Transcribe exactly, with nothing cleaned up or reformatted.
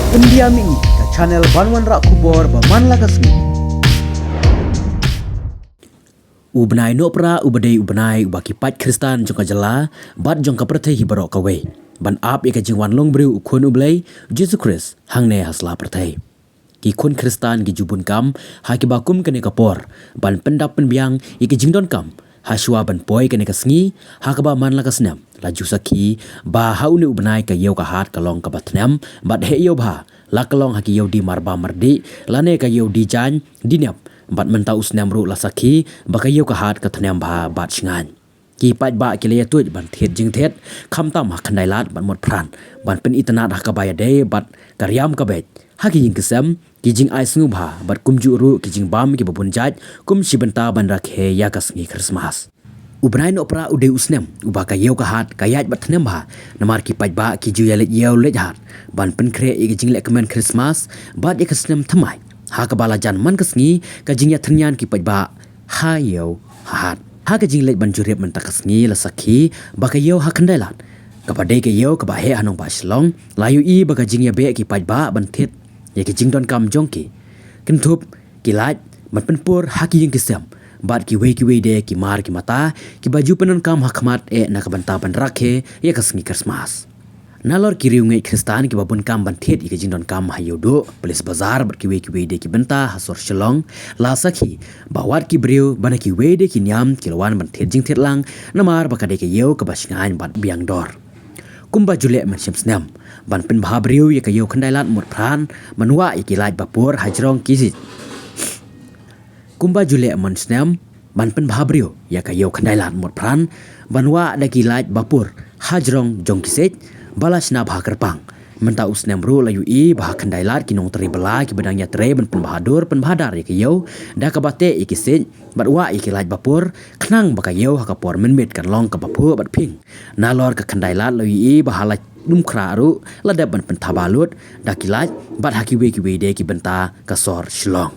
India Mini, ka channel ban wanrah khubor ba man la ka sngi. U bnai Nohprah uba dei u bnai uba ki paid Khristan jong ka jylla bad jong ka pyrthei hi baroh kawei, ban ap ïa ka jingwan long briew u Khun U Blei, Jisu Khrist, hangne ha sla pyrthei. Ki khun Khristan ki ju bun kam ha kiba kum kane ka por ban pyndap pynbiang ïa ki jingdonkam, ha shuwa ban poi kane ka sngi, ha kaba man la ka snem la ju sakhi ba ha une u bnai ka ïew ka hat ka long kaba thnem bad heh ïew bha, la ka long ha ki ïew die marbam mardih lane ka ïew die jaiñ die nep, bad mynta u snem ruh la sakhi ba ka ïew ka hat ka thnem bha bad shngaiñ. Ki paidbah ki la ïatuid ban thied jingthied, khamtam ha khyndai lad bad mut phran, ban pynitynnad ha kaba ïadei bad ka riam ka beit ha ki ïing ki sem, ki jingai sngewbha bad kumjuh ruh ki jingbam kiba bun jait, kum shi bynta ban rakhe ïa ka sngi Khristmas. U bnai Nohprah u dei u snem uba ka ïew ka hat ka ïaid bad thnem bha, namar ki paidbah ki ju ïaleit ïew leit hat ban pynkhreh ïa ka jingleh kmen Khristmas bad ïa ka snem thymmai, ha kaba la jan man ka sngi ka jingïathynñian ki paidbah ha ïew ha hat. Ha ka jingleit ban jurip mynta ka sngi la sakhi ba ka ïew ha khyndai lad, kaba dei ka ïew kaba heh ha nongbah Shillong, la ïohi ba ka jingïabeh ki paidbah ban thied ïa ki jingdonkam jong ki, kynthup ki light ban pynpur ha ki ïing ki sem, bad kiwei kiwei de ki mar ki mata kiba ju pyndonkam ha khmat eh na ka bynta ban rakhe ïa ka sngi Khristmas. Nalor ki riewngeit Khristan kiba bun kam ban thied ïa ki jingdonkam ha Ïewduh, Police Bazar bad kiwei kiwei de ki bynta ha sor Shillong, la sakhi ba wat ki briew ba na kiwei de ki niam ki la wan ban thied jingthied lang, namar ba ka dei ka ïew kaba shngaiñ bad biang dor. Kumba ju leh mynshem snem ban pynbha briew ïa ka ïew khyndai lad mut phran, ban wah ïa ki light ba pur ha jrong ki siej. Kumba ju leh mynshem snem ban pynbha briew ïa ka ïew khyndai lad mut phran, ban wah da ki light ba pur ha jrong jong ki siej ba la shna bha kyrpang. Mynta u snem ruh la ïohi ba ha khyndai lad ki nongtrei bylla kiba dang ïatrei ban pynbha dur pynbha dar ïa ka ïew, da kaba teh ïa ki siej bad wah ïa ki light ba pur, khnang ba ka ïew ha ka por mynmiet kan long kaba phuh bad pink. Nalor ka khyndai lad la ïohi ba ha Laitumkhrah ruh la dep ban pynthaba lut da ki light, bad ha kiwei kiwei de ki bynta ka sor Shillong.